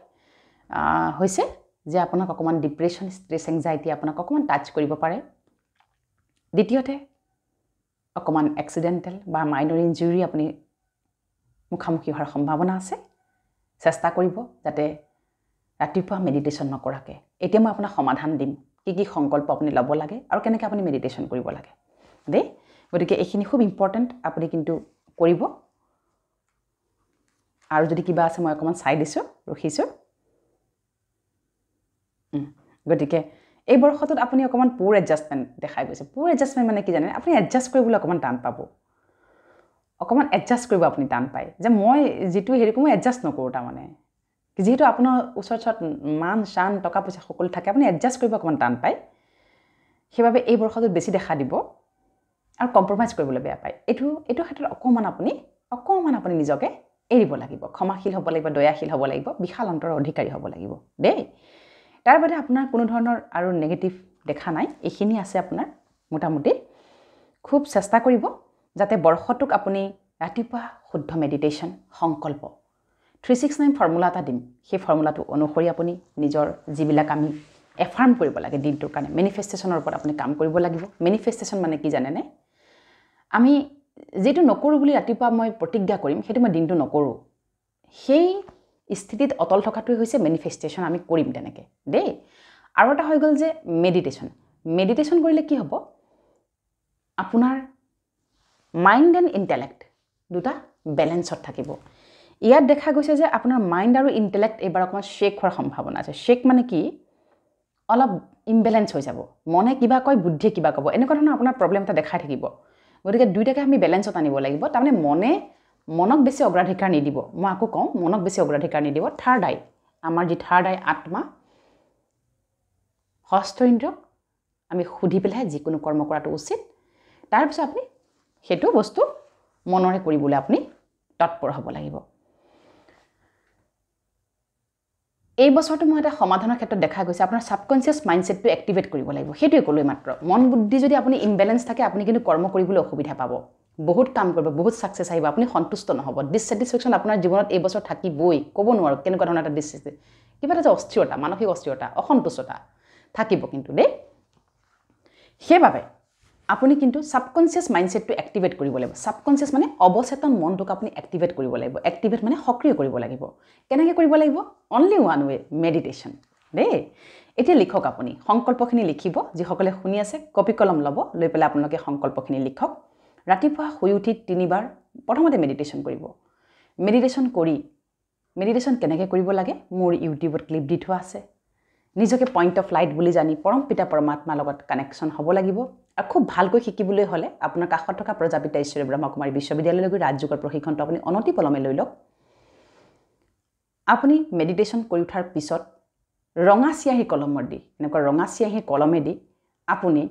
হৈছে যে আপোনাক অকণমান ডিপ্ৰেশ্যন, ষ্ট্ৰেছ, এংজাইটি আপোনাক অকণমান টাচ কৰিব পাৰে। দ্বিতীয়তে অকণমান এক্সিডেণ্টেল বা মাইনৰ ইঞ্জুৰি আপুনি মুখামুখি হোৱাৰ সম্ভাৱনা আছে। চেষ্টা কৰিব যাতে ৰাতিপুৱা মেডিটেশ্যন নকৰাকৈ। এতিয়া মই আপোনাক সমাধান দিম, কি কি সংকল্প আপুনি ল'ব লাগে আৰু কেনেকৈ আপুনি মেডিটেশ্যন কৰিব লাগে দেই। গতিকে এইখিনি খুব ইম্পৰ্টেণ্ট, আপুনি কিন্তু কৰিব। আৰু যদি কিবা আছে মই অকণমান চাই দিছোঁ, ৰখিছোঁ। গতিকে এই বৰ্ষটোত আপুনি অকণমান পুৰ এডজাষ্টমেণ্ট দেখাই গৈছে। পুৰ এডজাষ্টমেণ্ট মানে কি জানে, আপুনি এডজাষ্ট কৰিবলৈ অকণমান টান পাব, অকণমান এডজাষ্ট কৰিব আপুনি টান পায় যে মই যিটো হেৰি কৰোঁ মই এডজাষ্ট নকৰোঁ। তাৰমানে যিহেতু আপোনাৰ ওচৰত মান চান টকা পইচা সকলো থাকে, আপুনি এডজাষ্ট কৰিব অকণমান টান পায়। সেইবাবে এই বৰ্ষটোত বেছি দেখা দিব আৰু কম্প্ৰমাইজ কৰিবলৈ বেয়া পায়। এইটো ক্ষেত্ৰত অকণমান আপুনি নিজকে এৰিব লাগিব, ক্ষমাশীল হ'ব লাগিব, দয়াশীল হ'ব লাগিব, বিশাল অন্তৰৰ অধিকাৰী হ'ব লাগিব দেই। তাৰ বাদে আপোনাৰ কোনো ধৰণৰ আৰু নেগেটিভ দেখা নাই, এইখিনি আছে আপোনাৰ মোটামুটি। খুব চেষ্টা কৰিব যাতে বৰ্ষটোক আপুনি ৰাতিপুৱা শুদ্ধ মেডিটেশ্যন, সংকল্প, 369 ফৰ্মুলা এটা দিম, সেই ফৰ্মুলাটো অনুসৰি আপুনি নিজৰ যিবিলাক আমি এফাৰ্ম কৰিব লাগে দিনটোৰ কাৰণে, মেনিফেষ্টেশ্যনৰ ওপৰত আপুনি কাম কৰিব লাগিব। মেনিফেষ্টেশ্যন মানে কি জানেনে, আমি যিটো নকৰোঁ বুলি ৰাতিপুৱা মই প্ৰতিজ্ঞা কৰিম সেইটো মই দিনটো নকৰোঁ, সেই স্থিতিত অটল থকাটোৱে হৈছে মেনিফেষ্টেশ্যন, আমি কৰিম তেনেকৈ দেই। আৰু এটা হৈ গ'ল যে মেডিটেশ্যন। মেডিটেশ্যন কৰিলে কি হ'ব, আপোনাৰ মাইণ্ড এণ্ড ইণ্টেলেক্ট দুটা বেলেঞ্চত থাকিব। ইয়াত দেখা গৈছে যে আপোনাৰ মাইণ্ড আৰু ইণ্টেলেক্ট এইবাৰ অকণমান শ্বেক হোৱাৰ সম্ভাৱনা আছে। শ্বেক মানে কি, অলপ ইমবেলেঞ্চ হৈ যাব, মনে কিবা কয় বুদ্ধিয়ে কিবা ক'ব, এনেকুৱা ধৰণৰ আপোনাৰ প্ৰব্লেম এটা দেখাই থাকিব। গতিকে দুইটাকে আমি বেলেঞ্চত আনিব লাগিব। তাৰমানে মনক বেছি অগ্ৰাধিকাৰ নিদিব, মই আকৌ কওঁ, মনক বেছি অগ্ৰাধিকাৰ নিদিব। থাৰ্ড আই, আমাৰ যি থাৰ্ড আই আত্মা, ষষ্ঠ ইন্দ্ৰিয়ক আমি সুধি পেলাই যিকোনো কৰ্ম কৰাটো উচিত। তাৰপিছত আপুনি সেইটো বস্তু মনৰে কৰিবলৈ আপুনি তৎপৰ হ'ব লাগিব। এই বছৰটো মই এটা সমাধানৰ ক্ষেত্ৰত দেখা গৈছে আপোনাৰ ছাবকনচিয়াছ মাইণ্ডছেটটো এক্টিভেট কৰিব লাগিব। সেইটোৱে ক'লোৱে মাত্ৰ, মন বুদ্ধি যদি আপুনি ইমবেলেঞ্চ থাকে আপুনি কিন্তু কৰ্ম কৰিবলৈ অসুবিধা পাব, বহুত কাম কৰিব, বহুত ছাকচেছ আহিব, আপুনি সন্তুষ্ট নহ'ব। ডিছছেটিছফেকশ্যন আপোনাৰ জীৱনত এই বছৰ থাকিবই, ক'ব নোৱাৰোঁ কেনেকুৱা ধৰণৰ এটা কিবা এটা যে অস্থিৰতা, মানসিক অস্থিৰতা, অসন্তুষ্টতা থাকিব কিন্তু দেই। সেইবাবে আপুনি কিন্তু ছাবকনচিয়াছ মাইণ্ডছেটটো এক্টিভেট কৰিব লাগিব। ছাবকনচিয়াছ মানে অৱচেতন মনটোক আপুনি এক্টিভেট কৰিব লাগিব। এক্টিভেট মানে সক্ৰিয় কৰিব লাগিব। কেনেকৈ কৰিব লাগিব? অনলি ওৱান ৱে, মেডিটেশ্যন দেই। এতিয়া লিখক আপুনি, সংকল্পখিনি লিখিব। যিসকলে শুনি আছে কপি কলম ল'ব, লৈ পেলাই আপোনালোকে সংকল্পখিনি লিখক। ৰাতিপুৱা শুই উঠি 3 বাৰ প্ৰথমতে মেডিটেশ্যন কৰিব। মেডিটেশ্যন কৰি, মেডিটেশ্যন কেনেকৈ কৰিব লাগে মোৰ ইউটিউবত ক্লিপ দি থোৱা আছে। নিজকে পইণ্ট অফ লাইট বুলি জানি পৰম পিতা পৰমাত্মাৰ লগত কানেকশ্যন হ'ব লাগিব। আৰু খুব ভালকৈ শিকিবলৈ হ'লে আপোনাৰ কাষত থকা প্ৰজাপিতা ঈশ্বৰী ব্ৰহ্মকুমাৰী বিশ্ববিদ্যালয়লৈ গৈ ৰাজযোগৰ প্ৰশিক্ষণটো আপুনি অনতি পলমে লৈ লওক। আপুনি মেডিটেশ্যন কৰি উঠাৰ পিছত ৰঙা চিয়াহী কলমৰ দি, এনেকুৱা ৰঙা চিয়াহী কলমেদি আপুনি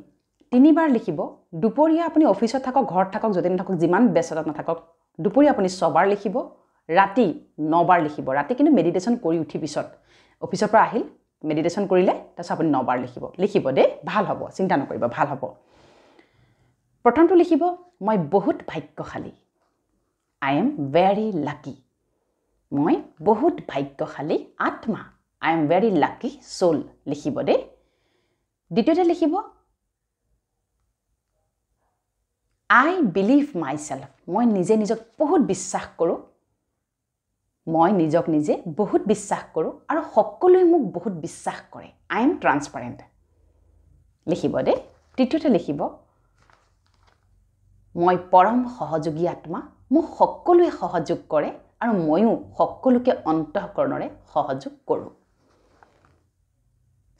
3বাৰ লিখিব। দুপৰীয়া আপুনি অফিচত থাকক, ঘৰত থাকক, য'তে নাথাকক, যিমান ব্যস্ততাত নাথাকক, দুপৰীয়া আপুনি 6বাৰ লিখিব, ৰাতি 9বাৰ লিখিব। ৰাতি কিন্তু মেডিটেশ্যন কৰি উঠি পিছত অফিচৰ পৰা আহিল, মেডিটেশ্যন কৰিলে, তাৰপিছত আপুনি 9বাৰ লিখিব। লিখিব দেই, ভাল হ'ব, চিন্তা নকৰিব, ভাল হ'ব। প্ৰথমটো লিখিব, মই বহুত ভাগ্যশালী, I am very lucky, মই বহুত ভাগ্যশালী আত্মা, I am very lucky soul, লিখিব দেই। দ্বিতীয়তে লিখিব, আই বিলিভ my self, মই নিজে নিজক বহুত বিশ্বাস কৰোঁ, মই নিজক নিজে বহুত বিশ্বাস কৰোঁ আৰু সকলোৱে মোক বহুত বিশ্বাস কৰে, I am transparent, লিখিব দেই। তৃতীয়তে লিখিব, মই পৰম সহযোগী আত্মা, মোক সকলোৱে সহযোগ কৰে আৰু ময়ো সকলোকে অন্তঃকৰণৰে সহযোগ কৰোঁ।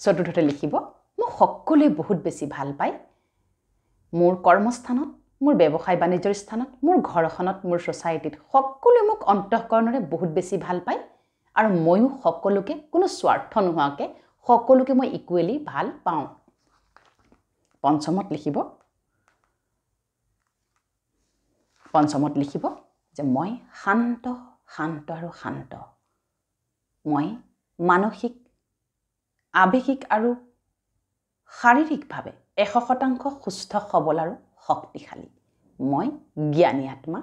চতুৰ্থতে লিখিব, মোক সকলোৱে বহুত বেছি ভাল পায়, মোৰ কৰ্মস্থানত, মোৰ ব্যৱসায় বাণিজ্যৰ স্থানত, মোৰ ঘৰখনত, মোৰ ছ'চাইটিত সকলোৱে মোক অন্তঃকৰণৰে বহুত বেছি ভাল পায় আৰু ময়ো সকলোকে কোনো স্বাৰ্থ নোহোৱাকৈ সকলোকে মই ইকুৱেলি ভাল পাওঁ। পঞ্চমত লিখিব, পঞ্চমত লিখিব যে মই শান্ত, শান্ত আৰু শান্ত, মই মানসিক, আৱেগিক আৰু শাৰীৰিকভাৱে 100% সুস্থ, সবল আৰু শক্তিশালী, মই জ্ঞানী আত্মা,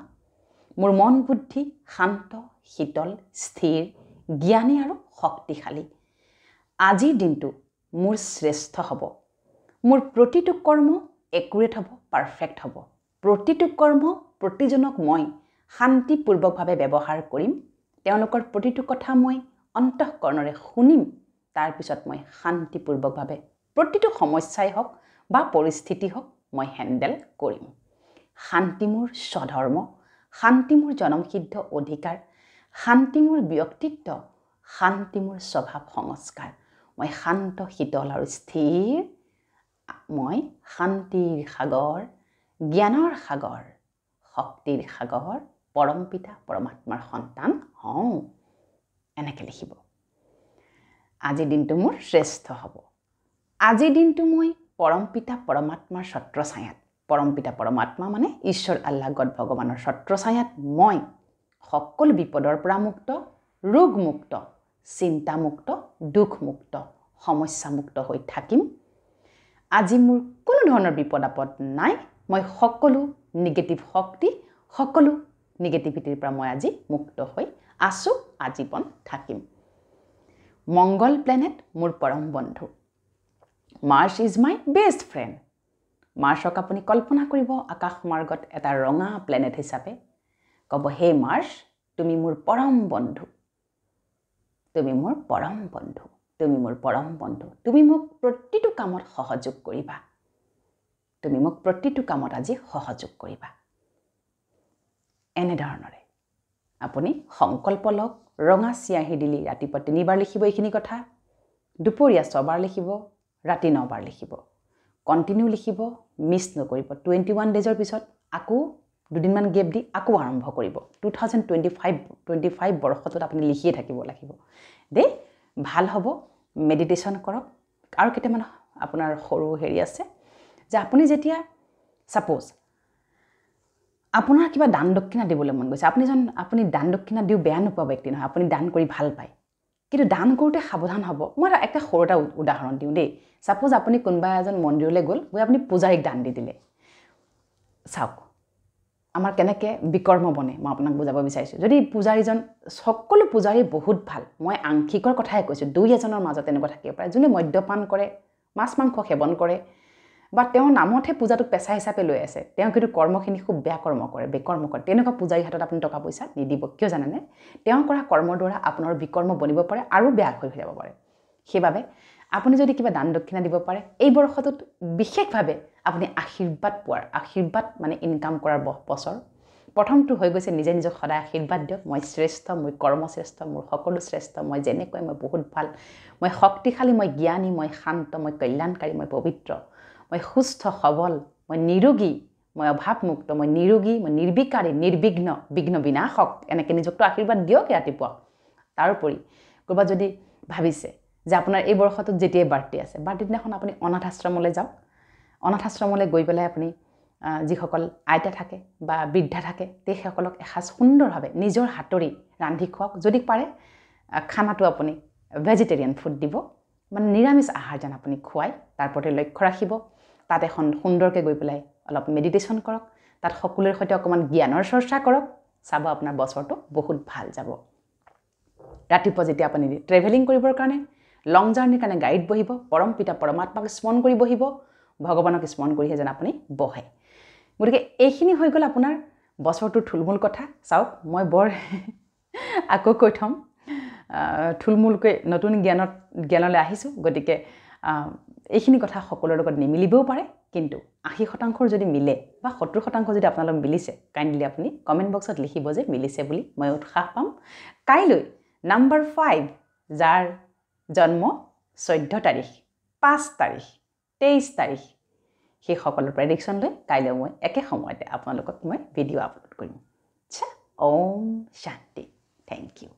মোৰ মন বুদ্ধি শান্ত, শীতল, স্থিৰ, জ্ঞানী আৰু শক্তিশালী। আজিৰ দিনটো মোৰ শ্ৰেষ্ঠ হ'ব, মোৰ প্ৰতিটো কৰ্ম একুৰেট হ'ব, পাৰফেক্ট হ'ব, প্ৰতিটো কৰ্ম প্ৰতিজনক মই শান্তিপূৰ্বকভাৱে ব্যৱহাৰ কৰিম, তেওঁলোকৰ প্ৰতিটো কথা মই অন্তঃকৰণৰে শুনিম, তাৰপিছত মই শান্তিপূৰ্বকভাৱে প্ৰতিটো সমস্যাই হওক বা পৰিস্থিতি হওক মই হেণ্ডেল কৰিম। শান্তি মোৰ স্বধৰ্ম, শান্তি মোৰ জনমসিদ্ধ অধিকাৰ, শান্তি মোৰ ব্যক্তিত্ব, শান্তি মোৰ স্বভাৱ সংস্কাৰ। মই শান্ত, শীতল আৰু স্থিৰ, মই শান্তিৰ সাগৰ, জ্ঞানৰ সাগৰ, শক্তিৰ সাগৰ, পৰমপিতা পৰমাত্মাৰ সন্তান হওঁ, এনেকৈ লিখিব। আজিৰ দিনটো মোৰ শ্ৰেষ্ঠ হ'ব, আজিৰ দিনটো মই পৰমপিতা পৰমাত্মাৰ ছত্ৰছায়াত, পৰমপিতা পৰমাত্মা মানে ঈশ্বৰ আল্লাহ গড ভগৱানৰ ছত্ৰছায়াত মই সকলো বিপদৰ পৰা মুক্ত, ৰোগমুক্ত, চিন্তামুক্ত, দুখমুক্ত, সমস্যামুক্ত হৈ থাকিম। আজি মোৰ কোনো ধৰণৰ বিপদ আপদ নাই, মই সকলো নিগেটিভ শক্তি, সকলো নিগেটিভিটিৰ পৰা মই আজি মুক্ত হৈ আছোঁ, আজীৱন থাকিম। মংগল প্লেনেট মোৰ পৰম বন্ধু, Mars is my best friend. মাৰ্চক আপুনি কল্পনা কৰিব আকাশ মাৰ্গত এটা ৰঙা প্লেনেট হিচাপে, ক'ব হে মাৰ্চ, তুমি মোৰ পৰম বন্ধু, তুমি মোৰ পৰম বন্ধু, তুমি মোৰ পৰম বন্ধু, তুমি মোক প্ৰতিটো কামত সহযোগ কৰিবা, তুমি মোক প্ৰতিটো কামত আজি সহযোগ কৰিবা। এনেধৰণৰে আপুনি সংকল্প লওক। ৰঙা চিয়াহী দিলি ৰাতিপুৱা 3বাৰ লিখিব এইখিনি কথা, দুপৰীয়া 6বাৰ লিখিব, ৰাতি 9বাৰ লিখিব, কণ্টিনিউ লিখিব, মিছ নকৰিব। 21 ডেইজৰ পিছত আকৌ দুদিনমান গেপ দি আকৌ আৰম্ভ কৰিব। 2025 বৰ্ষটোত আপুনি লিখিয়ে থাকিব লাগিব দেই, ভাল হ'ব। মেডিটেশ্যন কৰক। আৰু কেইটামান আপোনাৰ সৰু হেৰি আছে যে আপুনি যেতিয়া ছাপ'জ আপোনাৰ কিবা দান দক্ষিণা দিবলৈ মন গৈছে, আপুনি দান দক্ষিণা দিও বেয়া নোপোৱা ব্যক্তি নহয়, আপুনি দান কৰি ভাল পায়, কিন্তু দান কৰোঁতে সাৱধান হ'ব। মই এটা সৰু এটা উদাহৰণ দিওঁ দেই। ছাপ'জ আপুনি কোনোবা এজন মন্দিৰলৈ গ'ল, গৈ আপুনি পূজাৰীক দান দি দিলে, চাওক আমাৰ কেনেকৈ বিকৰ্ম বনে, মই আপোনাক বুজাব বিচাৰিছোঁ। যদি পূজাৰীজন, সকলো পূজাৰী বহুত ভাল, মই আংশিকৰ কথাই কৈছোঁ, দুই এজনৰ মাজত তেনেকুৱা থাকিব পাৰে যোনে মদ্যপান কৰে, মাছ মাংস সেৱন কৰে, বা তেওঁৰ নামতহে পূজাটোক পেচা হিচাপে লৈ আছে, তেওঁ কিন্তু কৰ্মখিনি খুব বেয়া কৰ্ম কৰে, বেকৰ্ম কৰে, তেনেকুৱা পূজাৰীৰ হাতত আপুনি টকা পইচা নিদিব। কিয় জানেনে? তেওঁ কৰা কৰ্মৰ দ্বাৰা আপোনাৰ বিকৰ্ম বনিব পাৰে আৰু বেয়া হৈ যাব পাৰে। সেইবাবে আপুনি যদি কিবা দান দক্ষিণা দিব পাৰে এই বৰ্ষটোত, বিশেষভাৱে আপুনি আশীৰ্বাদ পোৱাৰ, আশীৰ্বাদ মানে ইনকাম কৰাৰ বছৰ। প্ৰথমটো হৈ গৈছে নিজে নিজক সদায় আশীৰ্বাদ দিয়ক, মই শ্ৰেষ্ঠ, মোৰ কৰ্মশ্ৰেষ্ঠ, মোৰ সকলো শ্ৰেষ্ঠ, মই যেনেকৈ মই বহুত ভাল, মই শক্তিশালী, মই জ্ঞানী, মই শান্ত, মই কল্যাণকাৰী, মই পবিত্ৰ, মই সুস্থ সবল, মই নিৰোগী, মই অভাৱমুক্ত, মই নিৰোগী, মই নিৰ্বিকাৰী, নিৰ্বিঘ্ন, বিঘ্ন বিনাশক, এনেকৈ নিজকতো আশীৰ্বাদ দিয়ক ৰাতিপুৱা। তাৰোপৰি ক'ৰবাত যদি ভাবিছে যে আপোনাৰ এই বৰ্ষটোত যেতিয়াই বাৰ্থডে আছে, বাৰ্থডে দিনাখন আপুনি অনাথ আশ্ৰমলৈ যাওক। অনাথ আশ্ৰমলৈ গৈ পেলাই আপুনি যিসকল আইতা থাকে বা বৃদ্ধা থাকে সেইসকলক এসাঁজ সুন্দৰভাৱে নিজৰ হাতৰি ৰান্ধি খুৱাওক। যদি পাৰে খানাটো আপুনি ভেজিটেৰিয়ান ফুড দিব, মানে নিৰামিষ আহাৰ যেন আপুনি খুৱায় তাৰ প্ৰতি লক্ষ্য ৰাখিব। তাত এখন সুন্দৰকৈ গৈ পেলাই অলপ মেডিটেশ্যন কৰক, তাত সকলোৰে সৈতে অকণমান জ্ঞানৰ চৰ্চা কৰক, চাব আপোনাৰ বছৰটো বহুত ভাল যাব। ৰাতিপুৱা যেতিয়া আপুনি ট্ৰেভেলিং কৰিবৰ কাৰণে লং জাৰ্ণিৰ কাৰণে গাড়ীত বহিব, পৰম পিতা পৰমাত্মাক স্মৰণ কৰি বহিব, ভগৱানক স্মৰণ কৰিহে যেন আপুনি বহে। গতিকে এইখিনি হৈ গ'ল আপোনাৰ বছৰটোৰ থুলমূল কথা। চাওক, মই বৰ আকৌ কৈ থ'ম, থুলমূলকৈ নতুন জ্ঞানলৈ আহিছোঁ, গতিকে এইখিনি কথা সকলোৰে লগত নিমিলিবও পাৰে, কিন্তু 80% যদি মিলে বা 70% যদি আপোনালোক মিলিছে, কাইণ্ডলি আপুনি কমেণ্ট বক্সত লিখিব যে মিলিছে বুলি, মই উৎসাহ পাম। কাইলৈ নাম্বাৰ 5, যাৰ জন্ম 14 তাৰিখ, 5 তাৰিখ, 23 তাৰিখ, সেই সকলৰ প্ৰেডিকশ্যন লৈ কাইলৈ মই একে সময়তে আপোনালোকক মই ভিডিঅ' আপলোড কৰিম। আচ্ছা, ওম শান্তি, thank U.